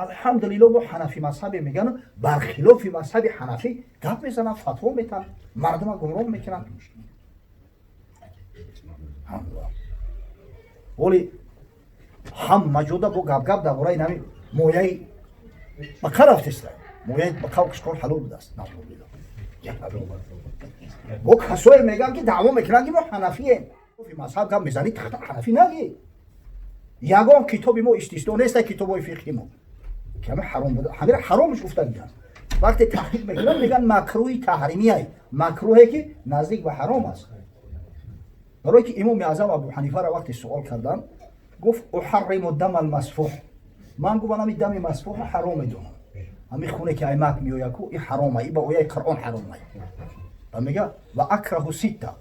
Алҳамдулилло, мо ҳанафӣ мазҳабе меган, бархилофи мазҳаби ҳанафӣ гап мезананд, фатво метан, мардума гумроҳ мекунанд. Оли ҳама ҷода бо гапгап дар бораи нами мояи ба рафтеста, мояи ба қавқишкор ҳалол будааст. Бо касое мегӯянд, ки даъво мекунанд, ки мо ҳанафием. Мазҳаб гап мезанӣ, ҳанафӣ нагӣ. Ягон китоби мо истисно неста, китобҳои фиқҳи мо, ки ҳама ҳаром буда, ҳамира ҳаромш гуфтагиянд. Вақте таҳқиқ мекунанд, мегӯянд, макрӯҳи таҳримияй, макрӯҳе ки наздик ба ҳаром аст. Барое ки Имоми Аъзам Абу Ҳанифаро вақте суол карданд, гуфт: أحرم الدم المسفوح. Ман гуфтам, ами дами масфуҳа ҳаром медонам, ҳами хуне ки аймак меояку, и ҳарома, и ба ояи Қуръон ҳаромай. Ва мега: وأكره ستة,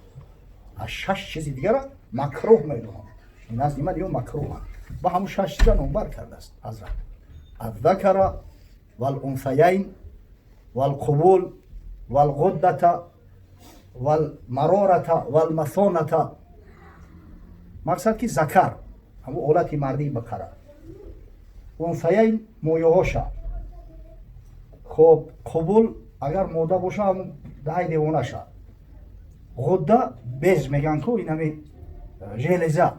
аз шаш чизи дигара макрӯҳ медонам, назди ман ё макрӯҳанд. Ба ҳамун шаш чиза номбар кардааст ҳазрат: الذكر والأنثيين والقبل والغدة والمرارة والمثانة. Мақсад ки закар, ҳамун олати мардии бақара, أنثيين, моёҳоша, хоб, قبل, агар мода боша, ҳамун даҳай девонаша, ғудда, без меган ку, инами железа,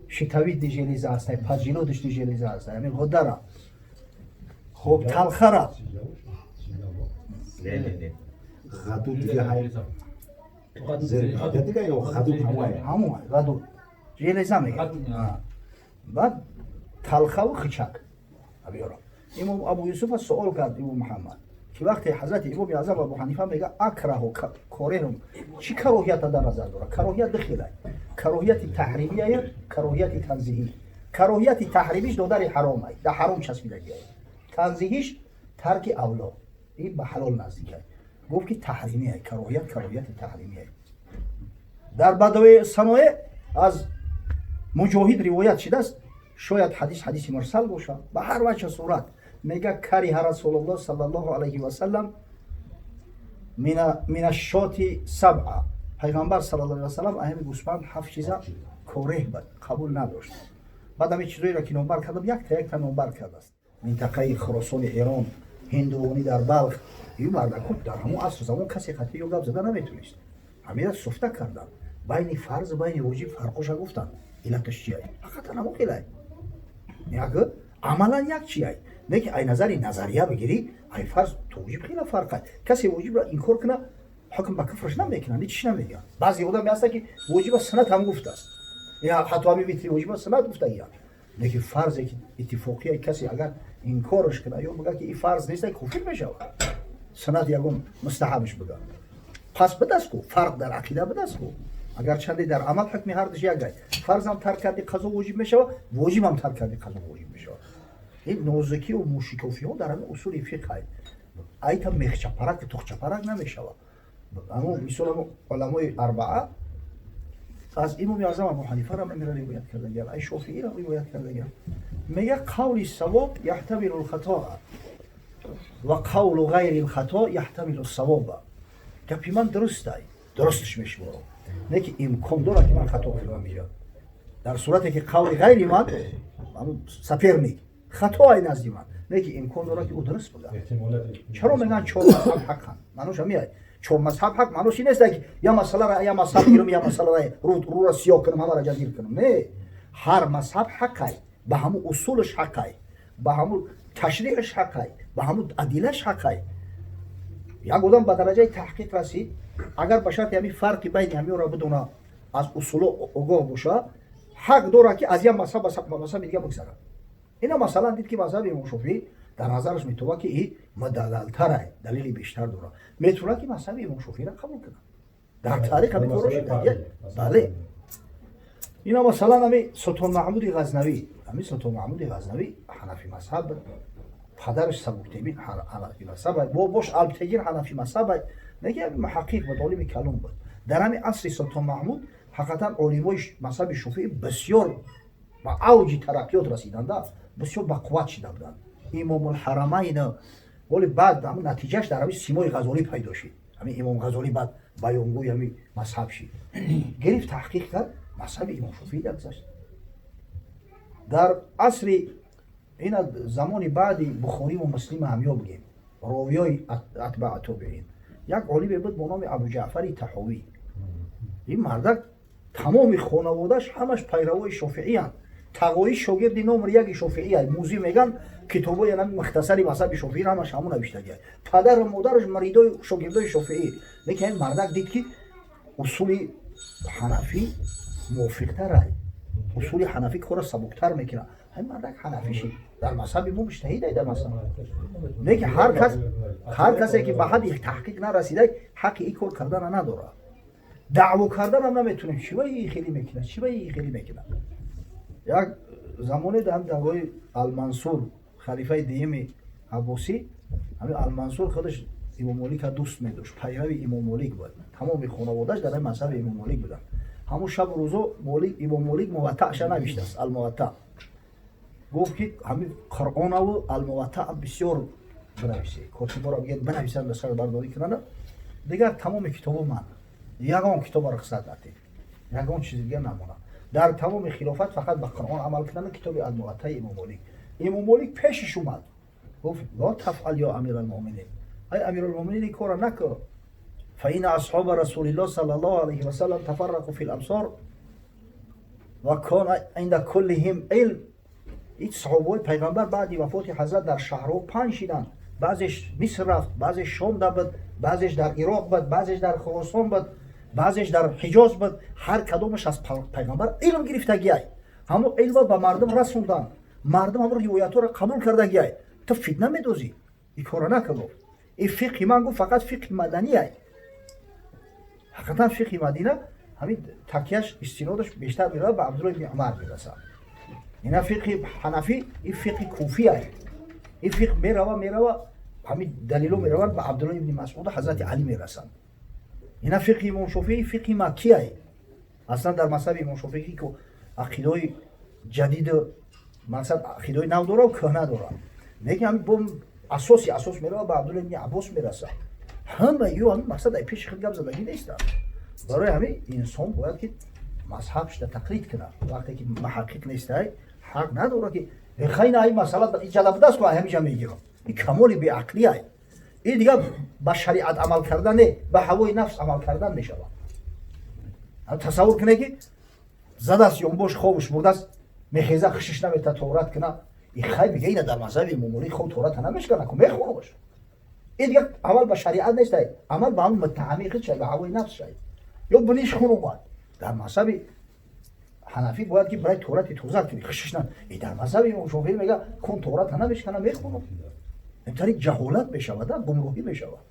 щитовидный железа ҳастай, поджелудочный железа ҳастай, ҳамин ғуддара, хоб, талхара. Ғадуд дига ҳай зер дига ё ғадуд ҳамуай? Ҳамуай, ғадуд, железа меган. Баъд талхаву хичак абиёро. Имом Абу Юсуфа суол кард Имом Муҳаммад, ки вақте ҳазрати Имоми Аъзам Абу Ҳанифа мега أكره, кореҳум, чӣ кароҳията дар назар дорад? Кароҳият дихелай: кароҳияти таҳримия, кароҳияти танзиҳӣ. Кароҳияти таҳримиш додари ҳаромай, дар ҳаром часпидагиай. Танзиҳиш тарки авло, ин ба ҳалол наздикай. Гуфт, ки таҳримия, кароҳият, кароҳияти таҳримия. Дар Бадои Саное аз Муҷоҳид ривоят шидааст, шояд ҳадис ҳадиси мурсал бошад, ба ҳар вача сурат мега: كره رسول الله صلى الله عليه وسلم من الشاة سبعا. Пайғамбар صلى الله عليه وسلم аҳами гӯсфанд ҳафт чиза кореҳ бад, қабул надошт. Баъд ҳамин чизоеро ки номбар кардам, якта якта номбар кардааст. Минтақаи Хуросони Эрон, ҳиндувонӣ дар Балх, ин мардако дар ҳамон асру замон касе қатъи ё гап зада наметонист. Ҳамира суфта карданд, байни фарз, байни воҷиб фарқоша гуфтанд, иллаташ чия. Ҳақиқатан ҳамон хелай, як амалан як чияй, не ки ай назари назария бигирӣ, ай фарз то воҷиб хела фарқ ай. Касе воҷибро инкор куна, ҳукм ба куфраш намекунад, ҳеч намегӯяд. Баъзе одаме ҳаста, ки воҷиба суннат ҳам гуфтааст, я ҳатто ҳами витри воҷиба суннат гуфтагиянд. Лекин фарзе ки иттифоқия, касе агар инкорш кунад ё бигӯяд, ки ин фарз нест, куфр мешавад. Суннат ягон мустаҳабш бигӯяд, пас бидаст ку фарқ дар ақида, бидаст ку. Агарчанде дар амал ҳукми ҳардуш як гай: фарзам тарк карди, қазо воҷиб мешавад, воҷибам тарк карди, қазо воҷиб мешавад. Ин нозукиву мушикофиҳо дар ҳамин усули фиқҳ айта мехчапарак, тухчапарак намешавад. Амо мисол, амо уламои арбаа аз Имоми Аъзам Абу Ҳанифара амира ривоят кардагиам, ай Шофиира ривоят кардагиам, мега: قول الصواب يحتمل الخطأ وقول غير الخطأ يحتمل الصواب. Гапи ман дурустай, дурустш мешуморам, не ки имкон дорад, ки ман хато кунам иҷа. Дар сурате ки қавли ғайри ман, соперник, хато ай назди ман, не ки имкон дорад, ки ӯ дуруст буда. Чаро мегӯянд чор мазҳаб ҳаққанд? Маънош ҳамиай: чор мазҳаб ҳақ, маънош ин нест, ки я масъалара, я мазҳаб гирам, я масъалара рура сиёҳ кунам, ҳамара ҷазир кунам. Не, ҳар мазҳаб ҳаққай, ба ҳамун усулаш ҳаққай, ба ҳамун ташриҳаш ҳаққай, ба ҳамун адилаш ҳаққай. Як одам ба дараҷаи таҳқиқ расид, агар ба шарти ҳамин фарқи байни ҳаминро бидона, аз усуло огоҳ боша, ҳақ дорад, ки аз як мазҳаб ба мазҳаби дига бигзарад. Ина масалан дид, ки мазҳаби Имом Шофиӣ дар назараш метобад, ки и мудаллалтарай, далели бештар дорад, метавонад, ки мазҳаби Имом Шофииро қабул кунад. Дар таърих ҳамин корро шуда. Бале, ина масалан ҳами Султон Маҳмуди Ғазнавӣ. Ҳами Султон Маҳмуди Ғазнавӣ ҳанафи мазҳаб буд, падараш Сабуктегин ҳанафи мазҳаб, бобош Алптегин ҳанафи мазҳаб. Неки ҳами муҳаққиқ буд, олими калом буд. Дар ҳами асри Султон Маҳмуд ҳақиқатан олимои мазҳаби Шофиӣ бисёр ба авҷи тараққиёт расиданда, бисёр бақувват шида буданд. Имомулҳарамайн воли баъд ҳамн натиҷааш дар ҳами симои Ғазолӣ пайдо шид. Ҳамин Имом Ғазолӣ баъд баёнгӯи ҳами мазҳаб шид. Гирифт, таҳқиқ кард, мазҳаби Имом Шофиӣ дагзашт. Дар асри Ина замони баъди Бухориву Муслима ҳамё бигем, ровиёи атбаа тобеин. Як олиме буд бо номи Абуҷаъфари Таҳовӣ. Ин мардак тамоми хонаводааш ҳамаш пайравои шофииянд. Тағоӣ шогирди номер яки шофиия. Музӣ меган, китобои ами мухтасари мазҳаби шофиӣ ҳамаш ҳамун навиштагия. Падару модараш маридои шогирдои шофиӣ. Лекин ин мардак дид, ки усули ҳанафӣ мувофиқтарай, усули ҳанафӣ кора сабуктар мекунад. Ҳамин мардак ҳанафӣ шид, дар мазҳаби мо муҷтаҳидай дар мазҳаб. Лекин ҳар кас, ҳар касе ки ба ҳадди таҳқиқ нарасидай, ҳаққи ин кор кардана надорад, даъво карданам наметунем. Чӣ ваи хеле мекунад, чӣ ваи хеле мекунад? Як замоне дар давраи Алмансур, халифаи дуюми Аббосӣ, ҳамин Алмансур худаш Имом Молика дӯст медошт, пайрави Имом Молик буд. Тамоми хонаводааш дар мазҳаби Имом Молик буданд. Ҳамун шабу рӯзо Молик, Имом Молик Муваттаъша навиштааст, Алмуваттаъ. Гуфт, ки ҳамин Қуръонаву Алмуваттаъ бисёр бинависе, котиборо бигӯяд, бинависанд, бардорӣ кунанд. Дигар тамоми китобо ман ягон китобо рухсат надид, ягон чизи дигар намонад. Дар тамоми хилофат фақат ба Қуръон амал кунанд, китоби Алмуваттаи Имом Молик. Имом Молик пешиш омад, гуфт: «Ла тафъал, ё амиралмуъминин, ай амиралмуъминин, ин кора накун. فإن أصحاب رسول الله صلى الله عليه وسلم تفرقوا في الأمصار وكان عند كلهم علم.» Ин саҳобаҳои пайғамбар баъди вафоти ҳазрат дар шаҳрҳо паҳн шиданд. Баъзеш Миср рафт, баъзеш Шом буд, баъзеш дар Ироқ буд, баъзеш дар Хуросон буд, баъзеш дар Ҳиҷоз буд. Ҳар кадомаш аз пайғамбар илм гирифтагиай, ҳамон илмро ба мардум расонданд, мардум ҳамон ривоятҳоро қабул кардагиай. Ту фитна медозӣ, ин кора накун. Гуфт: «Ин фиқҳи ман, гуфт, фақат фиқҳи маданиай». Ҳақиқатан, фиқҳи Мадина ҳамин такияш, истинодаш бештар меравад, ба Абдулло ибни Умар мерасад. Ина фиқҳи ҳанафӣ, ин фиқҳи куфиай. Ин фиқҳ мерава, мерава, ҳамин далило мераванд, ба Абдулло ибни Масъуду ҳазрати Алӣ мерасанд. Ина фиқҳи Имом Шофиӣ, фиқҳи маккиай. Аслан дар мазҳаби Имом Шофиӣ, ки ақидаҳои ҷадиду, мақсад, ақидаҳои нав дора, кӯҳна дора, лекин ҳамин бо асоси асос мерава, ба Абдулло ибни Аббос мерасад. Ҳама ё ҳамин мақсад ай пеши худ гап задагӣ нестанд. Барои ҳамин инсон бояд ки мазҳабшда тақлид кунад. Вақте ки муҳаққиқ нестай, ҳақ надорад, ки хайна ай масъала ҷалабдаст ку, ҳамиҷа мегирам. Ин камоли беақлиай. Ин дигар ба шариат амал кардан не, ба ҳавои нафс амал кардан мешавад. Тасаввур кунед, ки задааст ёнбош, хобуш бурдааст, мехеза, хушиш намета тоҳорат куна. И хай, мега, ина дар мазҳаби Имомолик хоб тоҳората намешкана ку, мехонаш. Ин дигар амал ба шариат нестай, амал ба ҳамн муттаҳамии худ шай, ба ҳавои нафс шай. Ё биниш хун омад, дар мазҳаби ҳанафӣ бояд ки барои тоҳорати тоза кунӣ, хушиш на. И дар мазҳаби Имом Шофиӣ мега, хун тоҳората намешкана, мехонам. Интари ҷаҳолат мешавад, гумроҳӣ мешавад.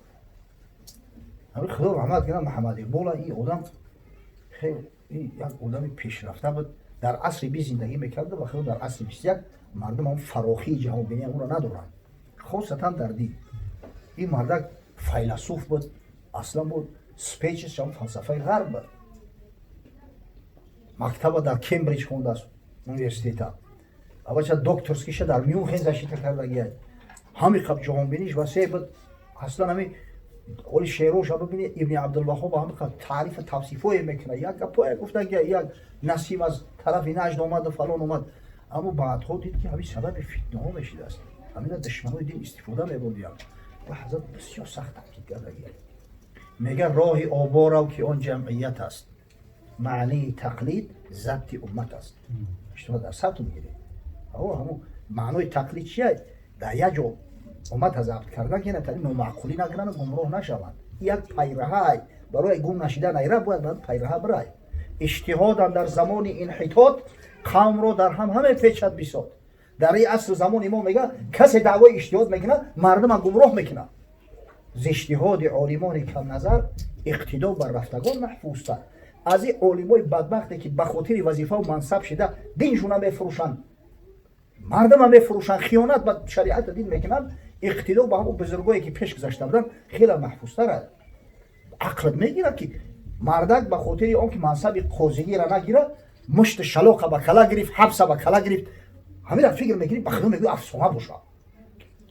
Ҳамин Худо раҳмат кунад Муҳаммад Иқбола. Ин одам хеле як одами пешрафта буд, дар асри 20 зиндагӣ мекарда ва хеле дар асри 21 мардум ҳам фарохии ҷаҳонбинӣ онро надоранд, хосатан дар дин. Ин мардак файласуф буд, аслан буд спечиш ҳам фалсафаи ғарб буд. Мактаба дар Кембриҷ хондааст, университета, аввалша докторский ша дар Мюнхен защита кардагия. Ҳами қаб ҷаҳонбиниш васеъ буд. Аслан ҳами оли шеъроша бибини, Ибни Абдулваҳоб ҳами қаб таърифу тавсифое мекунад, як гапое гуфтаги, як насим аз тарафи Наҷд омаду фалон омад. Аммо баъдҳо дид, ки ҳамин сабаби фитнаҳо мешидааст, ҳамина душманои дин истифода мебурдиям ва ҳазрат бисёр сахт таъкид кардагия. Мега: «Роҳи оборав, ки он ҷамъият аст, маънии тақлид забти уммат аст». Шумо дар сабт мегиред. Ҳамун маънои тақлид чия? Дар як ҷо уммата забт кардан, ки натари номаъқулӣ накунанд, гумроҳ нашаванд. Як пайраҳай барои гум нашидан айра бояд ба пайраҳа бирай. Иҷтиҳодан дар замони инҳитот қавмро дар ҳам ҳаме печад бисод. Дар ин асри замони мо, мега, касе даъвои иҷтиҳод мекунад, мардума гумроҳ мекунад. Зи иҷтиҳоди олимони камназар иқтидо бар рафтагон маҳфузтар. Аз ин олимои бадбахте, ки ба хотири вазифаву мансаб шида диншуна мефурӯшанд, мардума мефурӯшанд, хиёнат ба шариату дин мекунанд, иқтидо ба ҳамон бузургое, ки пеш гузашта буданд, хеле маҳфузтар аст. Ақлат мегирад, ки мардак ба хотири он ки мансаби қозигиро нагирад, мушти шалоқа ба кала гирифт, ҳабса ба кала гирифт. Ҳамира фикр мекунӣ, ба худо мегӯ, афсона бошад,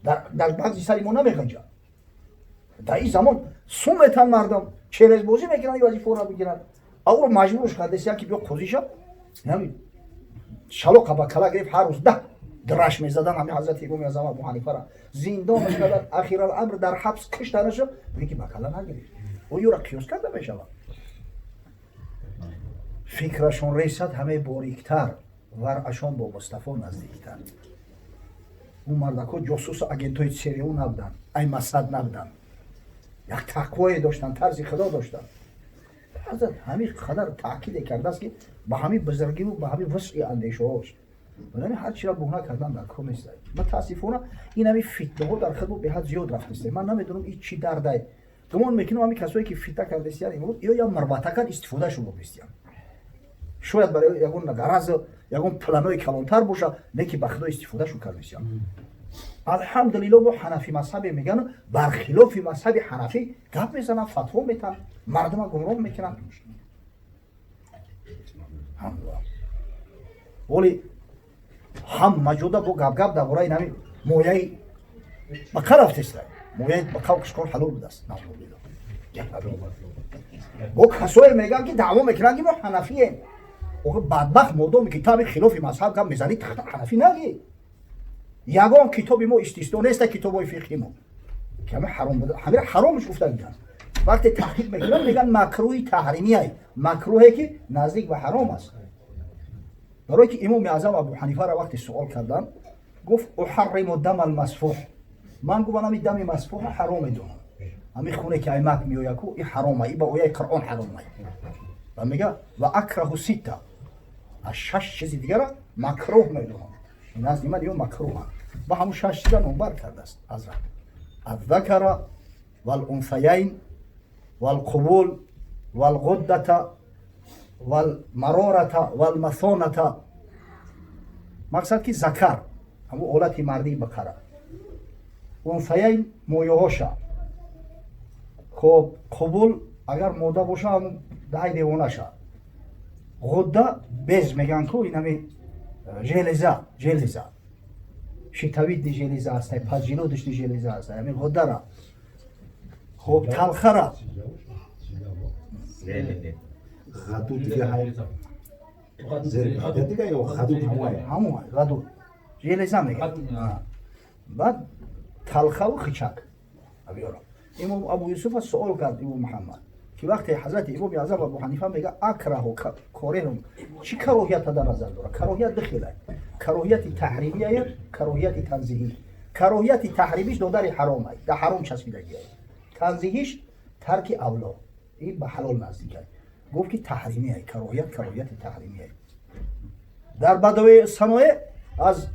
дар баъзи сари мо намеғинҷад. Дар ин замон сум метан, мардум черезбозӣ мекунанд, вазифаро бигиранд. Ауро маҷбурш кардест, ки биё қозӣ шав. Шалоқа ба кала гирифт, ҳар рӯз 10 Драш мезадан ҳами ҳазрати имоми Аъзам Абу Ҳанифара зиндонаш кардан, ахирал амр дар ҳабс киштанаша, ки ба калла нагирифт. Оёра қиёс карда мешавад? Фикрашон ресад ҳаме бориктар, варъашон бо Мустафо наздиктар. Ӯ мардакҳо ҷосусу агентҳои ЦРУ набуданд, ай Моссад набуданд, як тақвое доштанд, тарзи Худо доштанд. Ҳазрат ҳамин қадар таъкиде кардааст, ки ба ҳамин бузургиву ба ҳамин вусъи андешаҳош барои ҳар чиро буҳна кардан дар кор нест. Мутаассифона, ин ҳамин фитнаҳо дар хидмо беҳад зиёд рафтаст. Ман намедонам, ин чӣ дардай. Гумон мекунам, ҳамин касое ки фитна кардастиян имрӯз, ё я марватакан истифодаашон бурдистиян. Шояд барои ягон ғаразу ягон планои калонтар боша, не ки ба Худо истифодаашон кардастиян. Алҳамдулилло, мо ҳанафӣ мазҳабе меган, бар хилофи мазҳаби ҳанафӣ гап мезананд, фатво метаҳанд, мардума гумроҳ мекунанд. Алҳамдулилла, воли ҳам маҷода бо гапгап дар бораи нами мояи ба қа рафтеста, мояи ба қавқишкор ҳалол будааст. Наузубилло. Бо касое мегӯянд, ки даъво мекунанд, ки мо ҳанафием. Охи бадбахт, модоме ки ту ҳами хилофи мазҳаб гап мезанӣ, ҳанафӣ нагӣ. Ягон китоби мо истисно неста, китобҳои фиқҳи мо, ки ҳами ҳаром буда, ҳамира ҳаромш гуфта гиранд. Вақте таҳқиқ мекунанд, мегӯянд макрӯҳи таҳримияй, макрӯҳе ки наздик ба ҳаром аст. Барое ки имоми Аъзам Абу Ҳанифаро вақте суол карданд, гуфт: أحرم الدم المسفوح. Ман гуфтам, ҳами дами масфуҳа ҳаром медонам, ҳами хуне ки аймак меояку, и ҳарома, и ба ояи Қуръон ҳаромай. Ва мега: وأكره ستة. Аз шаш чизи дигара макрӯҳ медонам, назди ман ё макрӯҳанд. Ба ҳамун шаш чиза номбар кардааст ҳазрат: الذكر والأنثيين والقبل والغدة والمرارة والمثانة. Мақсад ки закар, ҳамун олати мардии бақара, أنثيين моёҳоша, хоб, قبل агар мода боша, ҳамун даҳи девонаша, ғудда без меган ку, ин ҳами железа, щитовидный железа ҳастай, поджелудочный железа ҳастай, ҳамин ғуддара, хоб, талхара. Не, не, не. Ғадуд дига ҳай зери дига ё ғадуд ҳамоя? Ҳамон ғадуд железа меган. Баъд талхаву хичак абёра. Имом Абу Юсуфа суол кард имом Муҳаммад, ки вақте ҳазрати имоми Аъзам Абу Ҳанифа мега أكره кореҳум, чӣ кароҳията дар назар дорад? Кароҳият дихелай: кароҳияти таҳримияя, кароҳияти танзиҳӣ. Кароҳияти таҳримиш додари ҳаромай, дар ҳаром часпидагиай. Танзиҳиш тарки авло, ин ба ҳалол наздикай. Гуфт, ки таҳримияй, кароҳият кароҳияти таҳримияй. Дар Бадои Саное аз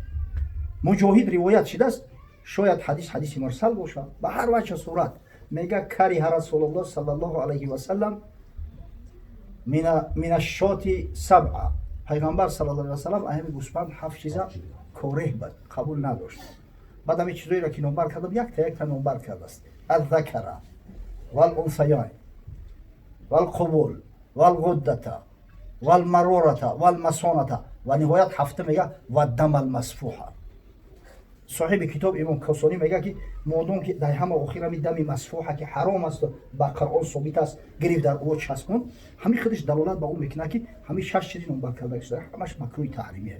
Муҷоҳид ривоят шидааст, шояд ҳадис ҳадиси мурсал бошад. Ба ҳар вача сурат мега: كره رسول الله صلى الله عليه وسلم من الشاة سبعا. Пайғамбар صلى الله عليه وسلم аҳами гӯспанд ҳафт чиза кореҳ бад, қабул надошт. Баъд ҳами чизоеро ки номбар кардам, якта якта номбар кардааст: الذكر والأنثيين والقبل والغدة والمرارة والمثانة. Ва ниҳоят ҳафта мега: والدم المسفوح. Соҳиби китоб имом Косонӣ мега, ки модом ки дар ҳама охир ҳами дами масфуҳа, ки ҳаром асту ба Қуръон собит аст, гирифт дар ӯ часпон, ҳамин худаш далолат ба ӯ мекунад, ки ҳамин шаш чизи номбар карда шуда ҳамаш макрӯҳи таҳримия.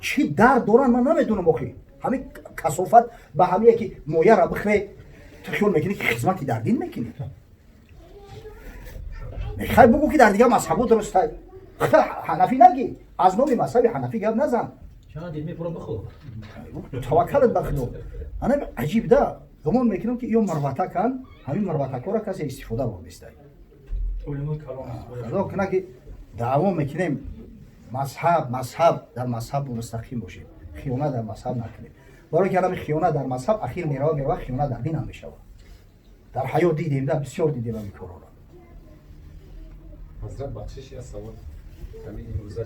Чӣ дард доранд, ман намедонам. Охи ҳамин касофат ба ҳамие ки мояра бихӯре, ту хиёл мекунӣ, ки хизмати дар дин мекунӣ. Мехай бугӯ, ки дар дигар мазҳабо дурустай, ҳанафӣ нагӣ, аз номи мазҳаби ҳанафӣ гап назан. Чанд дид мепура, бихӯр. Таваккалат ба Худо. Ана аҷиб да. Гумон мекунам, ки ё марватакан, ҳамин марватакҳоро касе истифода бурдистай. Худо куна, ки даъво мекунем мазҳаб, мазҳаб, дар мазҳаб мустақим бошем, хиёнат дар мазҳаб накунем. Барои ки анами хиёнат дар мазҳаб ахир мерава, мерава, хиёнат дар дин ҳам мешавад. Дар ҳаёт дидем да, бисёр дидем ҳамин корҳоро. Ҳазрат, бахшиш, я савол. Ҳамин имрӯза.